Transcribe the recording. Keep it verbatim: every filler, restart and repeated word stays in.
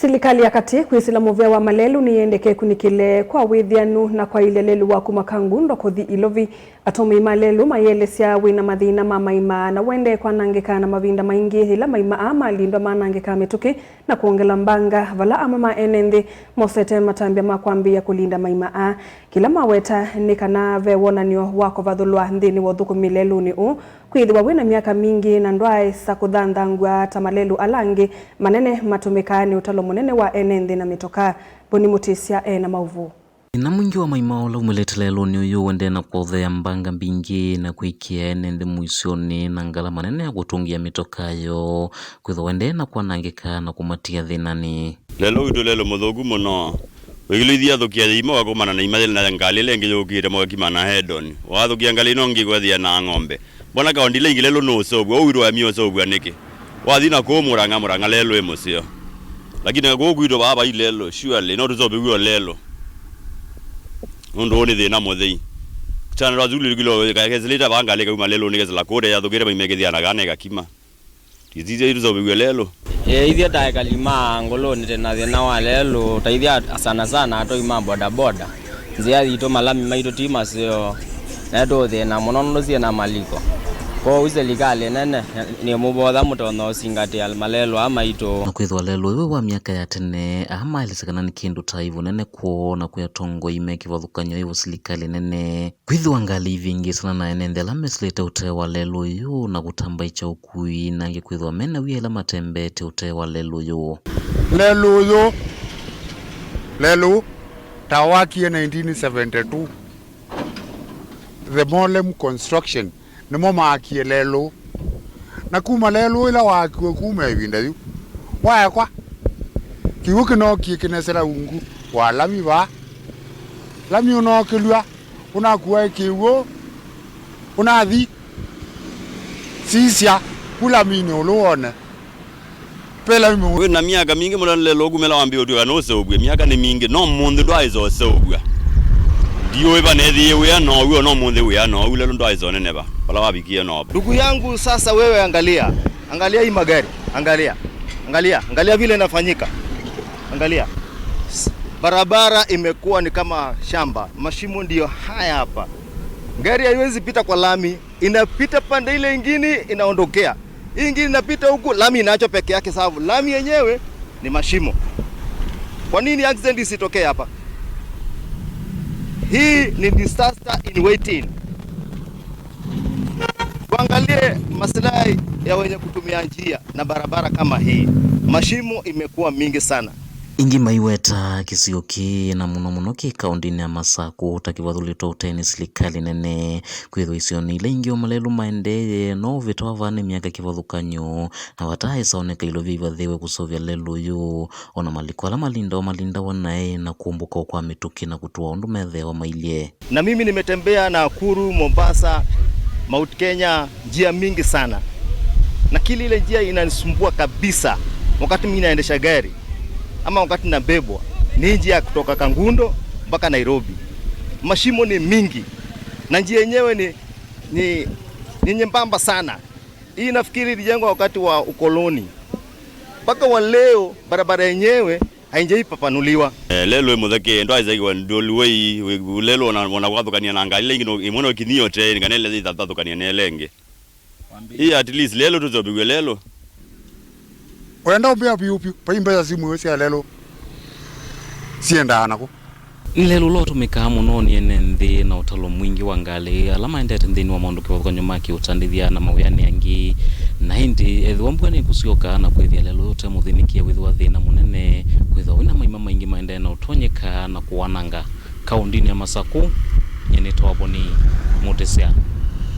Silikalĩ ya katĩ kwĩsĩla mũvĩa wa malelũ nĩyendeke ĩkunĩkĩle kwa wĩthĩanu na kwaĩlya lelũ wa kuma Kangundo kũthi Ilovi. Atũmĩi ma lelũ mayĩelesya wĩna mathĩna ma maima na ũendee kwanangĩka, na mavinda maingĩ yĩla maima aa malindwa manangĩkaa mĩtũkĩ na kwongela mbanga, vala amwe ma ene nthĩ mosete matambya ma kwambĩĩa kũlinda maima aa. Kĩla maweta nĩ kana ve wonany'o wa kũvathũlwa nthĩnĩ wa ũthũkũmi lelũnĩ ũũ, kwĩthĩwa wĩna myaka mingĩ na ndwaaĩsa kũthanthangw'a ta malelũ ala angĩ manene matũmĩkaa nĩ ũtalo mũnene wa ene nthĩ na mĩtokaa. Boni Mũtĩsya e na maũvoo. Thĩna mwingĩ wa maima ũla umĩlĩte lelũnĩ ũyũ ũendee na kũothea mbanga mbingĩ na kwĩkĩa ene nthĩ mũisyonĩ na ngalama nene ya kũtũngĩa mĩtokaa yoo, kwĩthwa ũendee na kwanangĩka na kũmatia thĩnanĩ. Lelũ witũ lelũ mũthũku mũno. Wĩkĩlĩthya athũkĩa ĩima wakomana na ĩima yĩla na ngalĩ ĩla ĩngĩ yũkĩte, mũkakimana head on. Wathũkĩa ngalĩ ĩno ĩngĩ kwethĩa na ng'ombe. Mbona kaũndĩ ila ingĩ lelũ nũũseũvw'a, ũu witũ wamia ũseũvw'a nĩkĩ? Wathi na kũu Mũrang'a, Mũrang'a lelũ ĩ mũseo. Lakini kũu kwitũ vaa vai lelũ, surely, no tũseũvĩw'e o lelũ. Nũndũ ũũ nĩ thĩna mũthei. Kyana twa sukulu kilo, kakesilĩte vaa ngalĩ kauma lelũ nĩkesĩla kũte yathũkĩte maimekĩthĩa na kana ĩkakima. Tũisisya itũseũvĩw'e lelũ. Ĩĩ, ithyĩ ta ekali ma Ngũlũnĩ twĩ na thĩna wa lelũ, ta ithyĩ a-, sana sana atoi ma bodaboda. Nzĩa yitũ malami maitũ ti maseo, na nĩtũũthĩna mũno nũndũ syĩ na maliko. Kwoou silikalĩ nene nĩmũvotha mũtonya ũsingatĩa malelũ aa maitũ. Na kwĩthwa lelũ ũyũ wa myaka ya tene, aa maelesya kana nĩ kĩndũ ta ĩvu nene kwoo na kwĩ atongoi me kĩvathũkany'o ĩvu silikalĩ nene. Kwĩthĩwa ngalĩ ivĩngĩĩsana na ene nthĩ ala mesĩlĩte ũtee wa lelũ ũyũ na kũtambaĩkya ũkui, na angĩ kwĩthĩwa mena wia ĩla matembeete ũtee wa lelũ ũyũ. Lelũ ũyũ, lelũ ta wakie nineteen seventy-two, the Molem Construction nĩmo maakie lelũ. Na kuma lelũ ĩla waakiwe kuma ĩvinda yu, waekwa, kĩw'ũ kĩnookie kĩnesela ungu wa lami vaa. Lami ũnookĩlw'a, ũnakua kĩw'ũ, ũnathi, sisya ku laminĩ ũlũ wone. Pe lami wĩ na myaka mingĩ mũno lelũ ũkumĩla wambĩĩa ũtw'ĩka nũseũvw'e. Myaka nĩ mingĩ, no mũnthĩ ndwaaĩsa ũseũvw'a. Ndiũĩ vanethĩie wĩa no w'o, no mũnthĩ wĩa no w'o, lelũ ndwaaĩsa ũneneva vala wavikie no. Ndugu yangu, sasa wewe angalia, angalia hii magari, angalia, angalia, angalia vile inafanyika, angalia. S-, barabara imekuwa ni kama shamba, mashimo ndio haya hapa. Gari haiwezi pita kwa lami, inapita pande ile ingine, inaondokea. Hii ingine inapita huku, lami inaachwa peke yake, sababu lami yenyewe ni mashimo. Kwa nini accident isitokee hapa? Hii ni disaster in waiting. Tuangalie maslahi ya wenye kutumia njia na barabara kama hii. Mashimo imekuwa mingi sana. Ingĩ maiweta kĩsio kĩĩ, na mũno mũno kĩ kaũndĩnĩ ya Masakũ, ta kĩvathũlĩtwe ũtee nĩ silikalĩ nene. Kwĩthwa isionĩ ila ingĩ o malelũ maendee, no ũvĩtwa vaa nĩ myaka kĩvathũkany'o, na vataaĩsa oneka ilovya ivathĩwe kũseũvya lelũ ũyũ. Ona maliko ala malindawa malindawa naĩ na kũmbũka o kwa mĩtũkĩ na kũtũa ũndũ metheewa mailyĩ. Na mimi nimetembea Nakuru, Mombasa, Mount Kenya, njia mingi sana. Lakini ile njia inanisumbua kabisa wakati mimi naendesha gari ama wakati nabebwa, ni njia ya kutoka Kangundo mpaka Nairobi. Mashimo ni mingi na njia yenyewe ni, ni, ni nyembamba sana. Hii nafikiri ilijengwa wakati wa ukoloni. Mpaka wa leo barabara yenyewe haijaipapanuliwa. Eh, lelũ ĩ mũtheke, ndwaĩsa ĩkĩwa ndũlũwei, wĩ-, lelũ ona, ona kwathũkania na ngalĩ ila ingĩ, no, ĩmwe no ĩkinyie ũteeni, kana ĩla ĩtathathũkania na ĩla ĩngĩ. Ĩ at least, lelũ tũseũvĩw'e lelũ. Wenda ũmbĩa vyũ vyũ, vai mbesa simwe sya lelũ siendaa nakũ? Nĩ lelũ ũla ũtũmĩkaa mũno nĩ ene nthĩ na ũtalo mwingĩ wa ngalĩ ala maendete nthĩnĩ wa maũndũ kĩvathũkany'o ma kĩũtandĩthya na mawĩanĩ angĩ. Na ĩndĩ ethĩwa mbua nĩkũsyoka na kwĩthĩa lelũ ũyũ ũte mũthĩnĩkĩe, wĩthĩwa thĩna mũnene kwĩthĩwa wĩna maima maingĩ maendee na ũtonyeka na kũwananga. Kaũndĩnĩ ya Masakũ, nyie nĩtawa Boni Mũtĩsya.